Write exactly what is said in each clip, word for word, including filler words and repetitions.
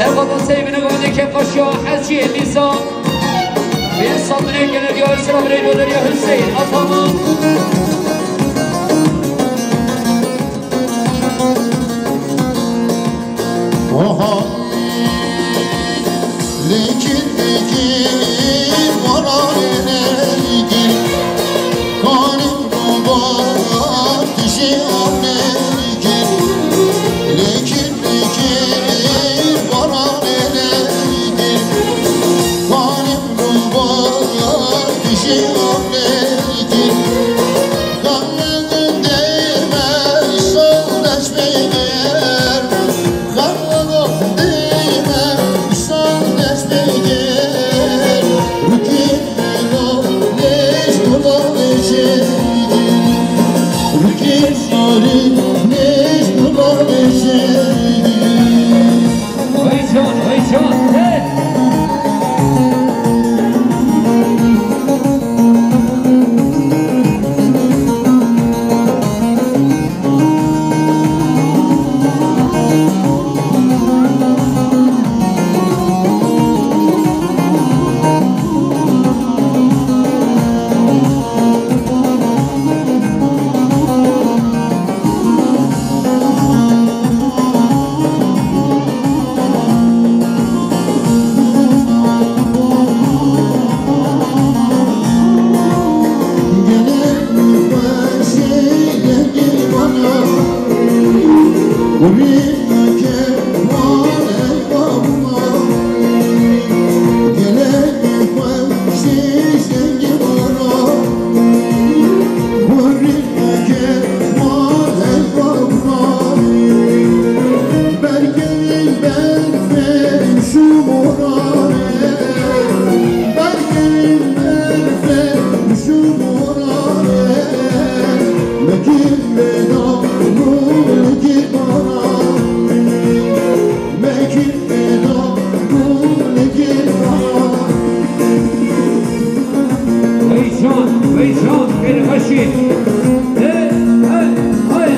Ev xataseyê binegandê kevkaşiya Heciyê Lîza. Bê sabirê geleriya Esra birê Doderiya Hüseyin Ataman. Oha. Lêkin, lêkin, bana ne lêkin. Kalim ruba dişi amne lêkin. Lêkin, lêkin, bana ne lêkin. Kalim ruba dişi amne lêkin. Kalim deme sol dest beger. Hey can, hey can, hey! Hey can, hey can, hey başı. Hey, hey, hey.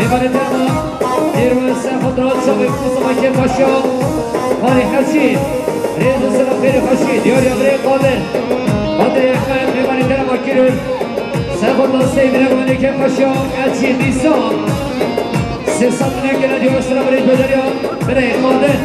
Karê Derman, Dêrwe Serxwe Dira Çavê Mustafa Kêpaşa, Karê Herçî, Rêz û Selam Xêrê Xweşî, Diyariya Birê Qadir, Qadirê Ehmed, Mêvanê Derema Kîrûr, Serxwe Dira Seyvîne Guvenê Kêpaşa, Herçî Dîsa, sê sed milyon gele Diyar Selam Rêz Bederiya, Birê Qadir.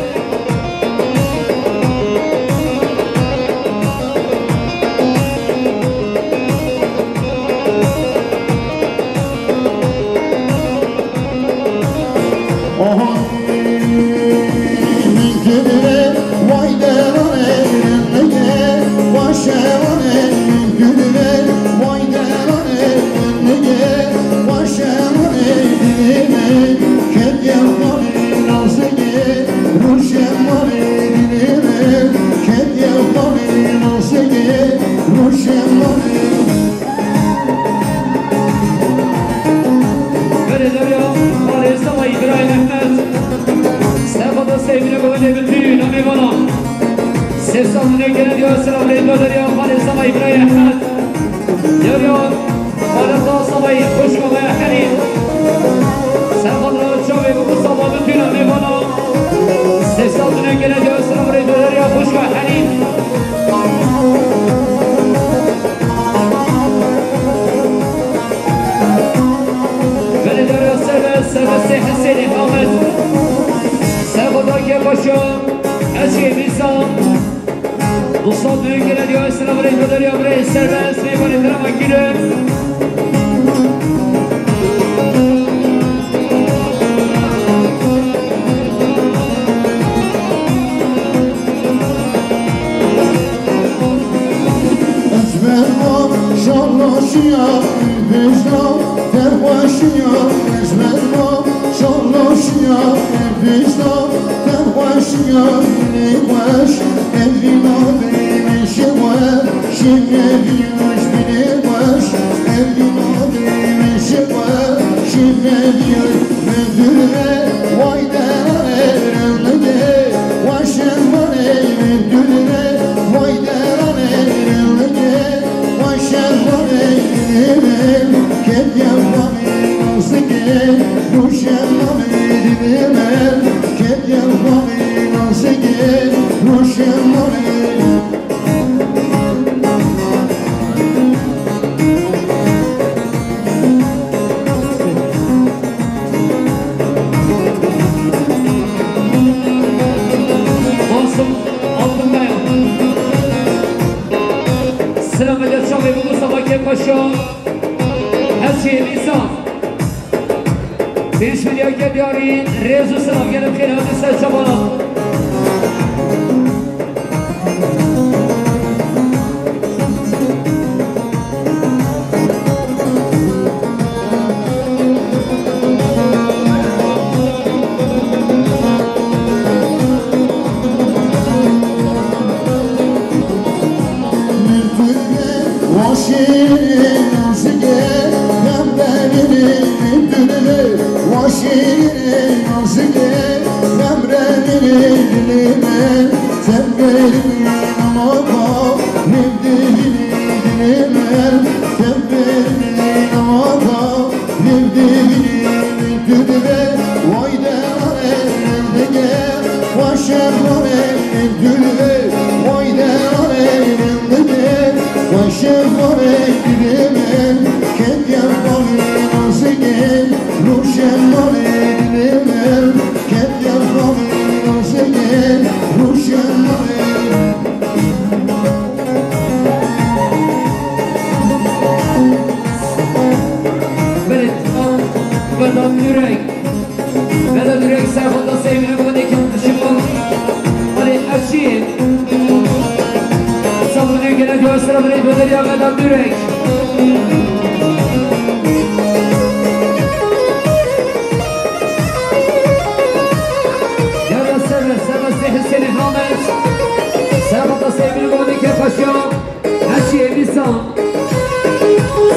Berê derya, Xalê Sema Îbrahîm Ehmed. Serxwe Dira Seyvîne Guvenê Betûn, namê vana. Sê sed milyon gele Diyar Selam Rêz Bederiya, Xalê Sema Îbrahîm Ehmed. Diyariya Xaleta Sabayî, xwişka me Herîn. Serxwe Dira Çavê Mustafa Betûna mêvana. Sê sed milyon gele Diyar Selam Rêz Bederiya, xwişka Herîn. Belê Dara Serbest, Serbestê Hesênê Amed. Serxwe Dira Kêpaşa, Herçî Mîzan. Du sed milyon gele Diyar Selam Rêz Bederiya, Birê Serbest, Mêvanê Derema Kîrûr. Ez merma şanlaşiya, vêjna derxweşiya, ez merma şanlaşiya, vêjna derxweşiya, dilê xweş, evîna dê meşe we, şême vîyuş dilê xweş, evîna dê meşe we, şême vîyuş, min dûr ve, way derane rindike, weşen vanê min dûr ve, way derane rindike, weşen vanê dilê me, ketiye vanê nasike, ruşen vanê dilê me, ketiye vanê nasike, ruşen vanê. Qasım Altınkayan. Selam eder Çavê Mustafa Kêpaşa. Her şey insan. Pêşbiriyeke diyarî, rêz û silav gelin xêr hatin ser çavana. Vedat Ürek. Vedat Ürek, Serhat da Sevgili Guvenê Kêpaşa. Ali Erçin. Sabunê gele göğsüne burayı gönderiyor Vedat Ürek. Yara Serve, Serve Hüseyin Ahmet. Serhat da Sevgili Guvenê Kêpaşa. Her şey bir sağ.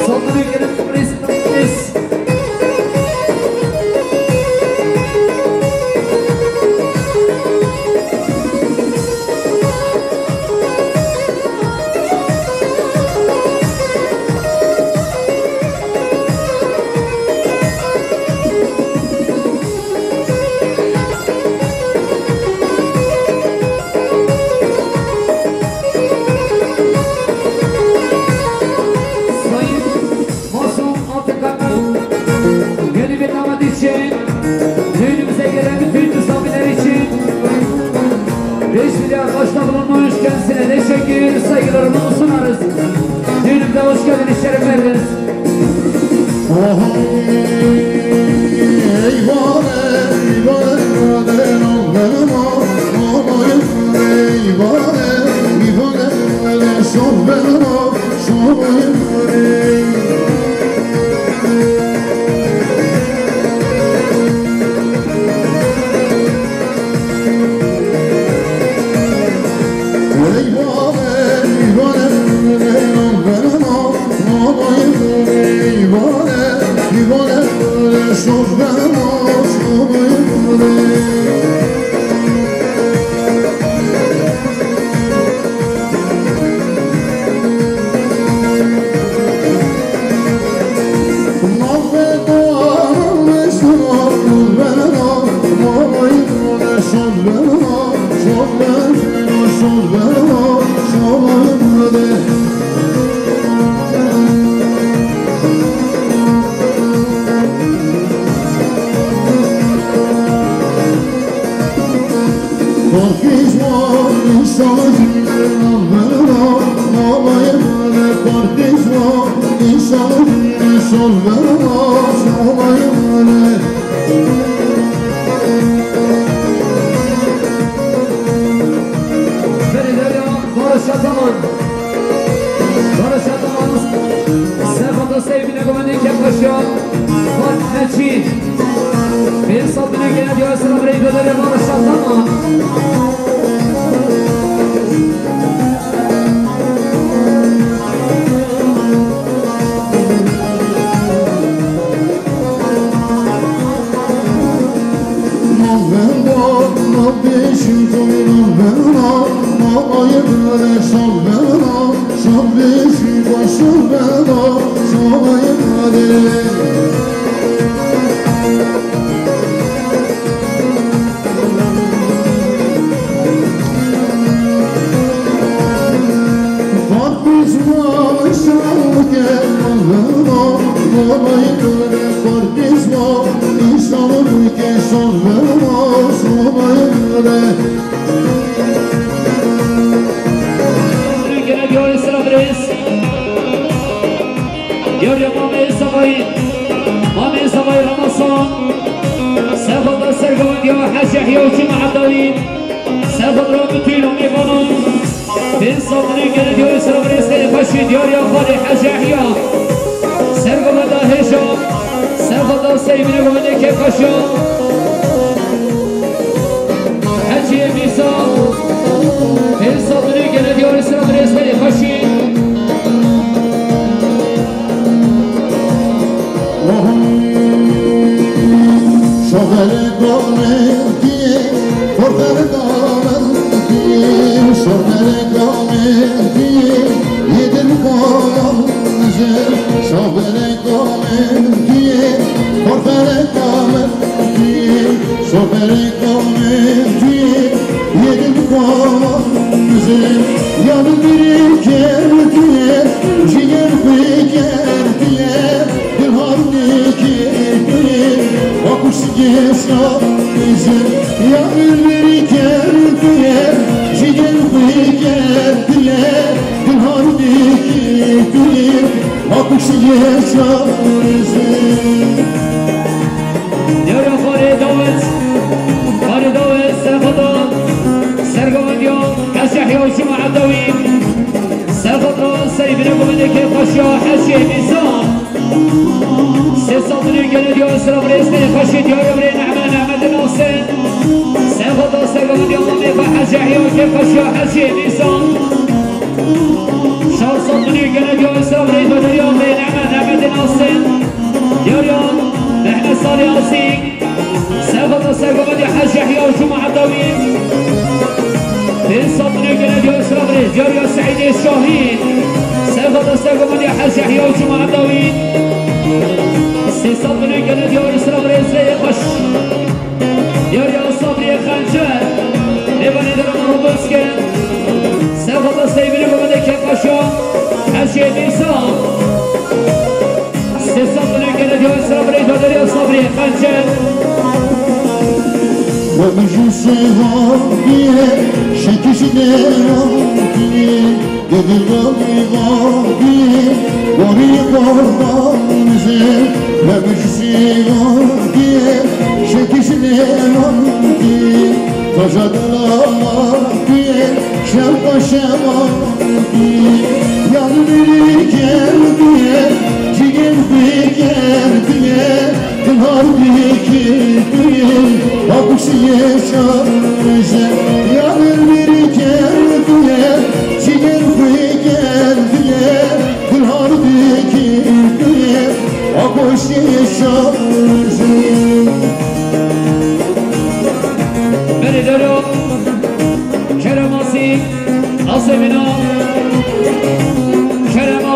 Saldırı gelip polis, polis. Düğünümüze gelen bütün misafirler için beş milyar başta bulunmuş, kendisine teşekkür, saygılarımı sunarız. Düğünümüze hoş geldiniz, şeref verdiniz. Ferî Derya, Barış Ataman. Barış Ataman. Sefada Seyfine Gomendî Kepkaşya. Fatih Çî. Pênc sed binê gene diyor sıra birey dödere Barış Ataman. Gene diyor sıra birêz. Diyor ya Mamê Zavayî, Mamê Zavayî Ramazan. Sefada sergovend ya Hecî Yahya û Cuma Edawî. Sefada bütün o mêvanan. Pênc sed binê gene diyor sıra birêz, seyê xweşî diyor ya xalê Hecî Yahya. Sergovenda hêja. Sefada seyê binê gomendê Kepkaşya. Hecî Mîza, pênc sed binê gene diyor sıra birêz, seyê xweşî. Dewra xwarê dawet, xwarê dawet, serxweda, sergovendiya, Hecî Yahya û Cuma Edawî, serxweda, serî binê gomendê Kepkaşya, Hecî Mîza. Sê sed milyon gene diyor sıra birêz, seyê xweşî diyor ya birê Nehme, Nehmetê Nasir. Serxweda, sergovendiya mamê xwe, Hecî Yahya û Kepkaşya, Hecî Mîza. Şar sed milyon gene diyor sıra birêz, diyor ya birê Nehme, Nehmetê Nasir. Diyor ya, Mehmet Salih Asik. Serxweda, sergovendiya Hecî Yahya û Cuma Edawî. Pênc sed milyon gene diyor sıra birêz, diyor ya Seîdê Şahî. Serxweda, sergovendiya Hecî Yahya û Cuma Edawî. Sê sed milyon gene diyor sıra birêz, seyê xweş. Diyor ya Sabriyê Xencer. Mêvanê derama Roboske. Serxweda, serî binê gomendê Kepkaşya, Hecî Mîza. Sê sed milyon gene diyor sıra birêz, diyor ya Sabriyê Xencer. Ömür sivatiye, şekişine vatiye, dedi vatiye, bori korbanıze. Ömür sivatiye, şekişine vatiye, taca dalavatiye, şevka şevatiye, yanı biri geldiye, cigen bir geldiye. Dil hardikî tu yê, akuşiyê şarje. Yarın bir geldiye, çigen xwe geldiye. Dil hardikî tu yê, akuşiyê şarje. Berê dero, Kerem Asî, Asebîna, Kerema,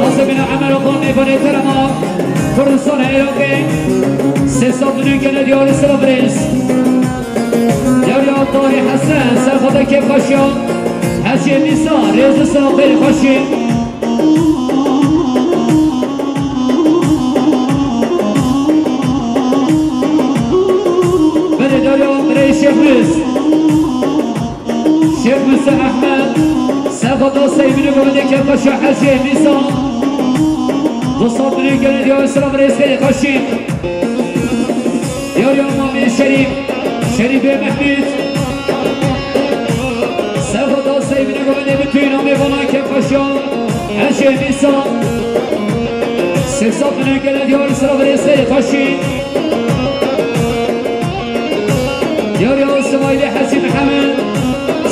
Asebîna Emel Okan, mêvanê Kerema, Kurdistan Iraqê, sê sed milyon gene diyarî sira birêz. Diyarî Tahî Hesen, serxwede kêfxweşiya, Hecê Mîsa, rêz û sila xêrî xweşî. Berê dero, birêz Şêx Rûs. Şêx Musa Ehmed, serxweda Seymînê govendê kêfxweşa Hecê Mîsa. Du sed milyon gene diyarî sira birêz xêrî xweşî. Diyarî Mamê Şerîf, Şerîfê Mehmûd. Serxweda Seymînê govendê bi tûyîna mêvanan kêfxweşa Hecê Mîsa. Sê sed milyon gene diyarî sira birêz xêrî xweşî. Diyarî Sivayîlê Hecî Mihemed,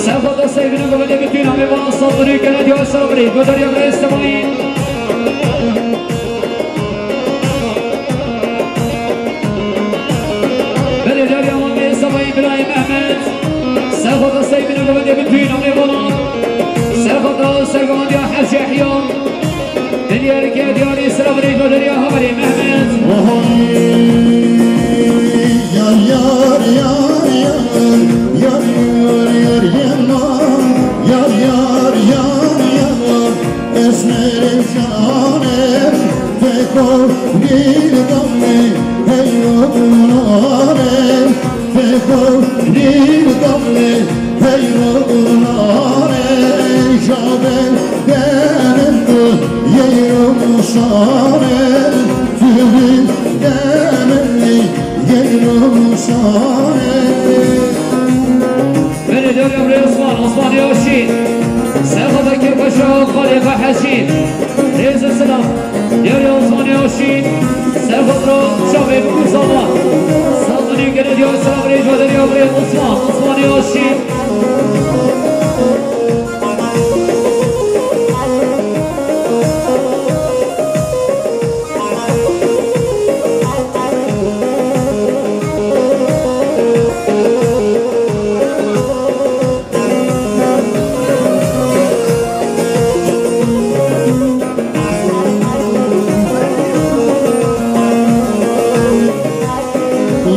serxweda Seybînê govendê bi tûyîna mêvanan sed milyon gene diyarî sira birêz. Godariya birêz Sivayî. Berê diyarî Mamê Sivayî Birayî Mehmed, serxweda Seybînê govendê bi tûyîna mêvanan, serxweda sergovendiya Hecî Ehya. Diliyerike diyarî sira birêz Goderiya Haberê Mehmet. Ohoy, yar, yar, yar, yar, yar, yar, yar, yema, yar, yar, yar, yar, esmerê canê, feko nîr damê, hey, o, nare. Feko nîr damê, heyro nare, jabe denem, yeyro sare, tübü denem, yeyro sare. Berê dero birêz Osman, Osmanê Aşîn. Serxweda kêfxweşa Xalê Xwe Hecî. Rêz û silav. Diyarî Osmanê Aşîn, serxweda çavê Mûsa Mal. Sed milyon gene diyarî sira birêz Goderiya birêz Osman, Osmanê Aşîn.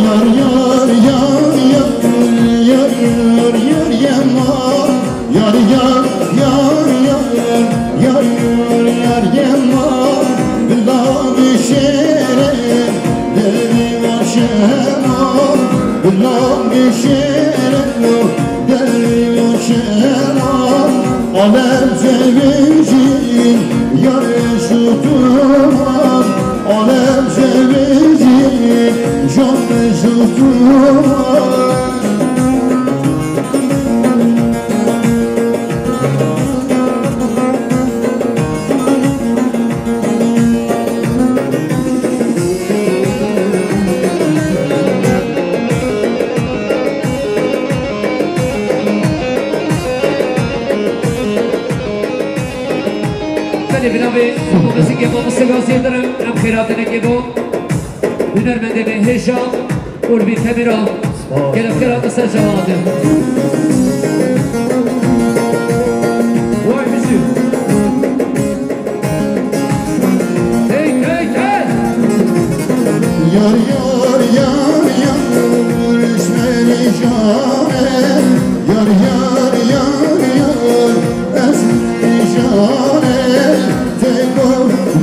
Yar, yar, yar, yar, yar, yar, yar, yema. Yar, yar, yar, yar, yar, yar, yar, yema. Bila bişêre, deri başema. Bila bişêre, deri başema. Alem sevinci, yar eşutuman. Alem sevinci, can eşutuman. Belê binavê muzîkê mamoste Gaziyê dirin, em xêratinekê bo hunermendê me hêja Urbî Temîra. Gelek xêr hate ser cemaatê. Vay bizi. Hey, hey, hey! Yar, yar, yar, yar, esmerî canê. Yar, yar, yar, yar, esmerî canê. Feko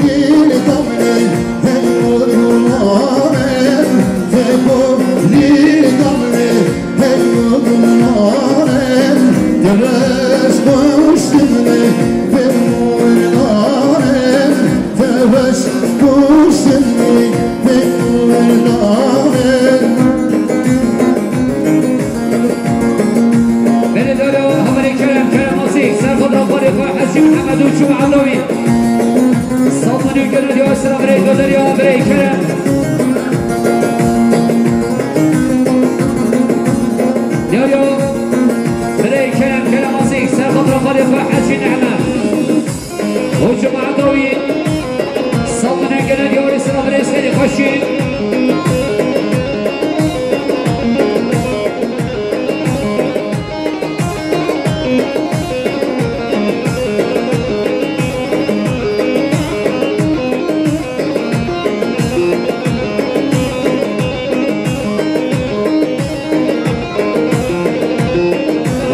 nîr damê, hey, o, o, nare. Feko nîr damê, Teves kuştun mi vê murdarê, teves kuştun mi vê murdarê. Belê dara, hevalê Kerem, Kerem Asîk, ser xwe rabarê xwe, Hecî Mihemed û Cuma Elawî. Salman û Gelo diyor, sıra birey, Doderiya, birey, Kerem. Diyor, birey, Kerem, Kerem Asîk, ser xwe rabarê xwe, Hecî Nehme. Hocam Adawî, Salman û Gelo diyor, sıra birey, Seydi Xweşî.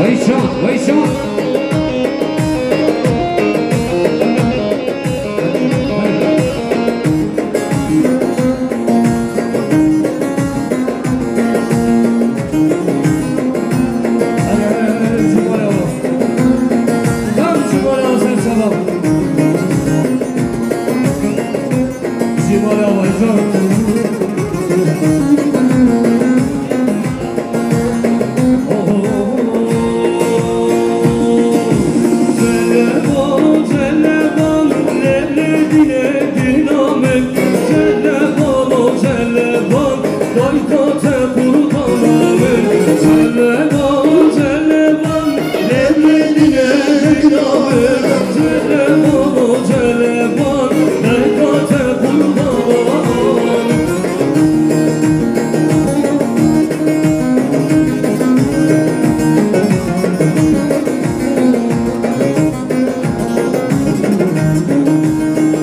Veyşan, Veyşan.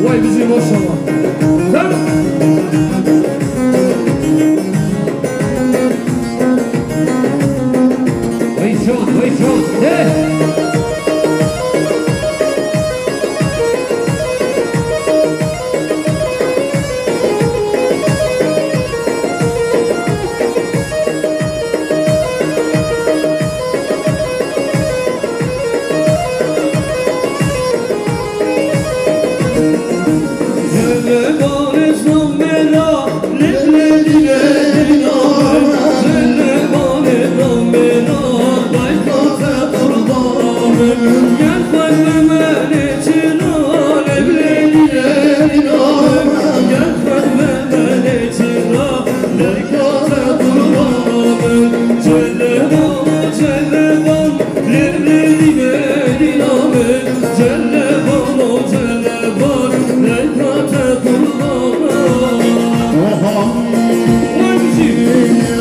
Vay bizim maşallah. Lan! Vay can, vay can. Hey!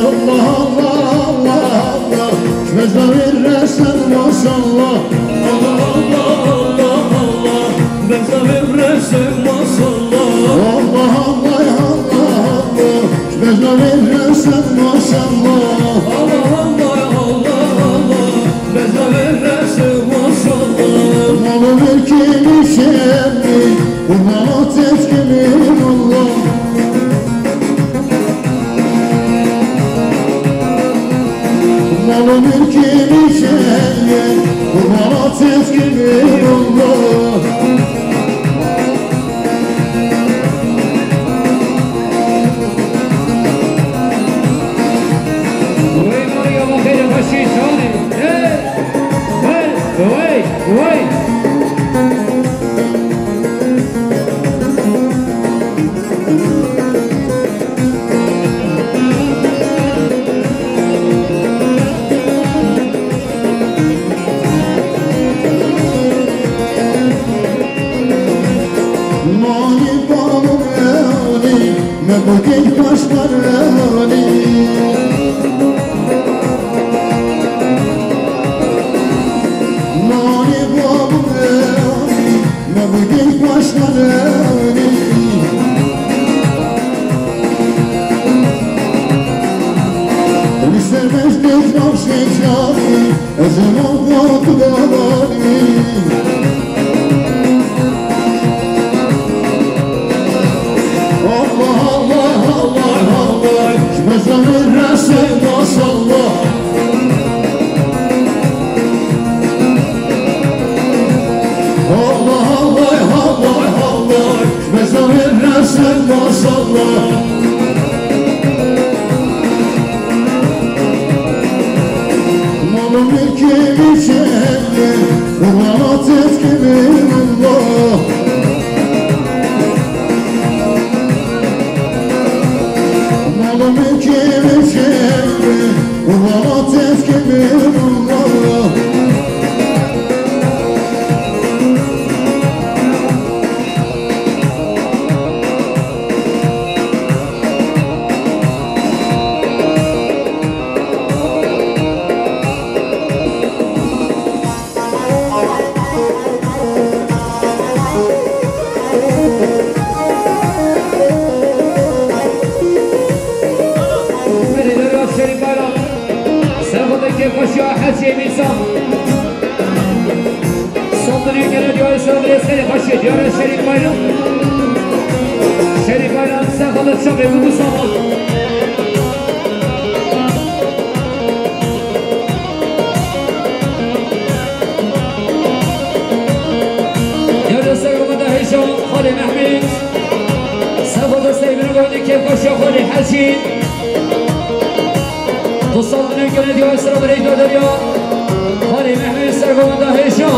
Allah, Allah, Allah, Allah. Maşallah. Allah, Allah, Allah, Allah. Maşallah. Allah, Allah, Allah, Allah. Maşallah. Allah, Allah, Allah, Allah. Maşallah. Malı mülkü müşemmi, bu malı teslimim Allah. Malı mülkü müşemmi, bu malı teslimim Allah. Vay Maria, vay Maria, vay Şişhane. Hey! Hey! Vay! Vay! Mani balo mani, me bugün başlar mani. Mani balo mani, me bugün başlar mani. Li ser meclîs navşê çavî, ez ê mava tu babanî. Allah, Allah, Allah, Allah, ji mezanê resê maşallah. Şerîf Bayram. Serxwedê kêfxweşiya Hecî Mîsa. Sandinî gele diyarê ser birê serê xweşê diyarê Şerîf Bayram. Şerîf Bayram serxwedê çavê bû saman. Yar ser gomenda hêşa Xalê Mehmîd. Serxwedê Seyvînê gomendê kêfxweşiya Xalê Hecî. Xusal binê gele diya esra birê doderiya. Xalê Mehmîd ser gomenda hêşa.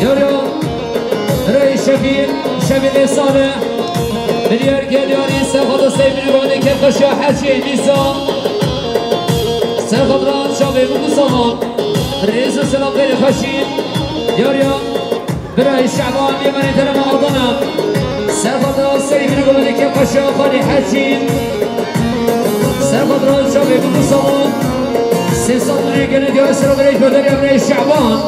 Yar ya, birayê Şefî, Şefî Dêsane. Milyar gel yarî, serxwedê Seyvînê gomendê kêfxweşiya Hecî Mîsa. Serxwedê çavê bû saman. Rêz û selam xêrê xweşî. Yar ya, birayê Şeban, Yemenê Terema Adana. Serxwedê Seyvînê gomendê kêfxweşiya Xalê Hecî. Serxwedê çavê bû saman. Sê sal rê gele diya esra birê doderiya birayê Şeban.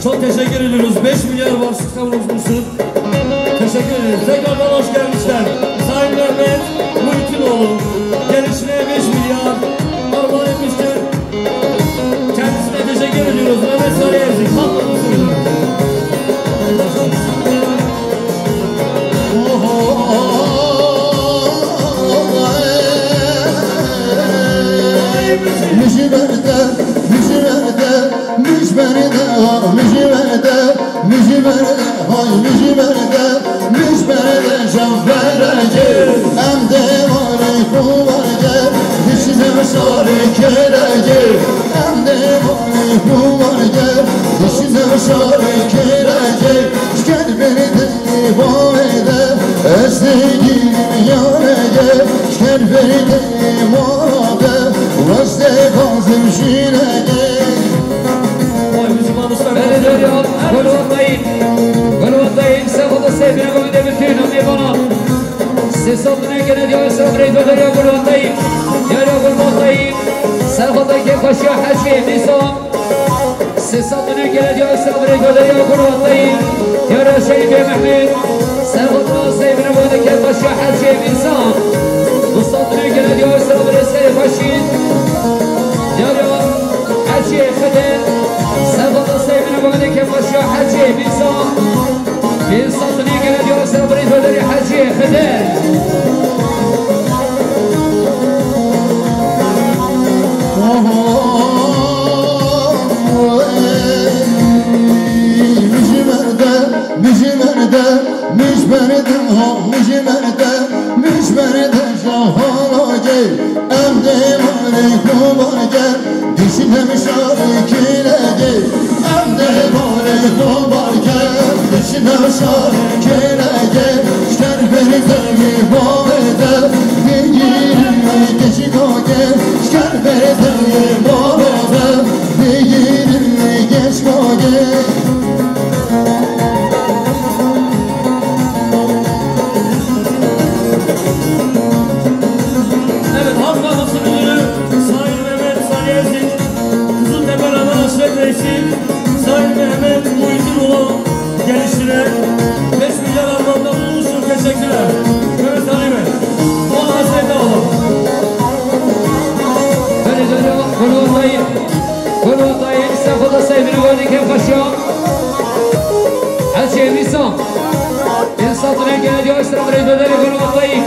Çok teşekkür ediyoruz. Beş milyar bağışlıkta bulunmuştur. Teşekkür ederiz. Tekrardan hoş gelmişler. Sayın Mehmet Muhitinoğlu gelişine beş milyar armağan etmiştir. Kendisine teşekkür ediyoruz. Mehmet Sarıerzik, halkımızın. Mijiberde, mijiberde, mijberde, mijberde, mijberde, hay mijberde, mijberde, can berege, em demarê xu berge, dişine şarê kerege, em demarê xu berge, dişine şarê kerege, şker berde. Bavê de ez dê girîm yarege, şker berdê mara de, ez dê gazim jîrege. Vay, bizim almışlar. Belediye ya, Gulvatayım. Gulvatayım, sen o da sevdiğine bak, ne bütün ne bana. Ses altına gelen ya, sen burayı da ya, Gulvatayım. Ya, ya, Gulvatayım. Sen o da gel, başa, her şey, neyse. Sê sed milyon gele diyor, sabırı gönderiyor, kurvatayım. Diyor, Şeyh Bey Mehmet. Sen otur, sevgili bu da gel başa, her şey insan. Bu sed milyon gele diyor, sabırı seni başın. Diyor, her şey fede. Sen otur, sevgili bu da gel başa, her şey insan. Bin satını gele diyor, sen burayı döndür, Hacı Feder. Mijimerde, mijimerde, mijberde, ha, mijimerde, mijberde, şahana gel, em de mare kubar gel. Dişinem şarê kêlegê, em dê barê xwe barke. Dişinem şarê kêlegê, şker beri devê bavê de. Dêgîrim wê keçikagê, şker beri devê bavê de. Dêgîrim wê keçikagê. Evet, Halk Bankası Müdürü Sayın Mehmet Sarıerzik, Kızıltepe Rana Aşiret Reisi Sayın Mehmet Muhitinoğlu gelişine beş milyar armağanda bulunmuştur. Teşekkürler. Mehmet Ali Bey, o hasrete olun. Belediye, Gulvatayı, Gulvatayı, Mustafa da sevgili Gulvatayı Kefkaşya. Her şey insan. İnsan buraya geliyor, sıra buraya dönelim, Gulvatayı.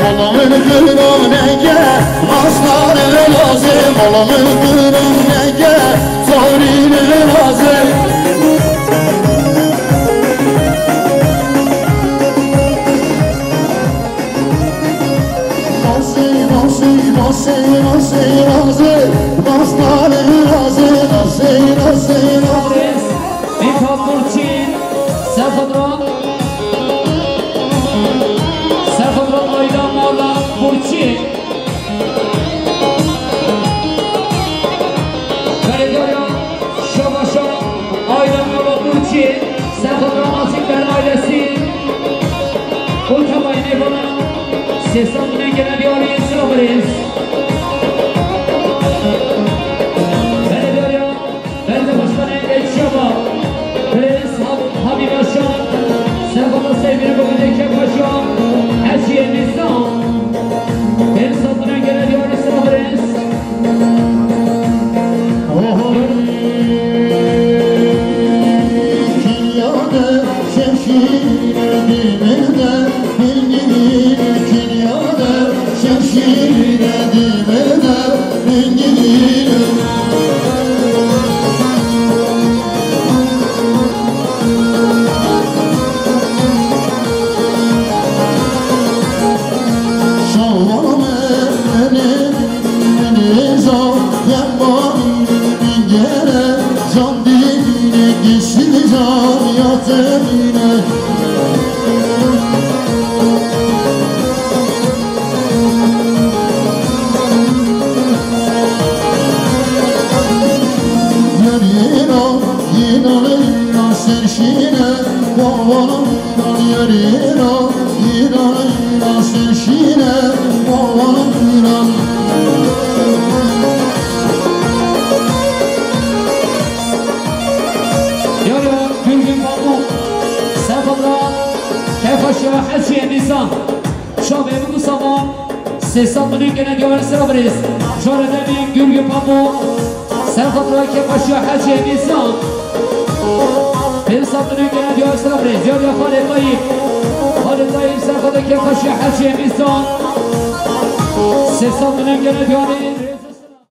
Mala min qirneke, aslanê lazê, mala min qirneke, zarînê lazê. Nasê, nasê, nasê, nasê, nasê, nasnanê nasê, nasê, nasê, nasê. Mithat Burçin, Sefadra, Sefadra Ayla Mala Burçin. Belediye Şabaşa Ayla Mala Burçin, Sefadra Azikler ailesi. Otamayın eyvallah. Sesam ne gelen bir arayın sıra veririz. Belediye Belediye Başkanı Eşşaba, Prens Hab-, Habib Aşa, Sefada Sevgili Bugündeki Paşa, Hacı Nizam, Prens Abdülhak Genel Yardımcısı Prens. Oho. Kinyade şemşîr diminde, bilginin kinyade şemşîr diminde. Yine baran. Yara Gürgün Pamuk, Sefadra, Kefaşa Hacı Emizan, Şabe Mustafa, Sesat Mülük gene diyor sıra briz. Şöyle de bir Gürgün Pamuk, Sefadra Kefaşa Hacı Emizan. Sesat Mülük gene diyor sıra briz. Yara Halil Tayyip, Halil Tayyip, Sefadra Kefaşa Hacı Emizan. Sesat Mülük gene diyor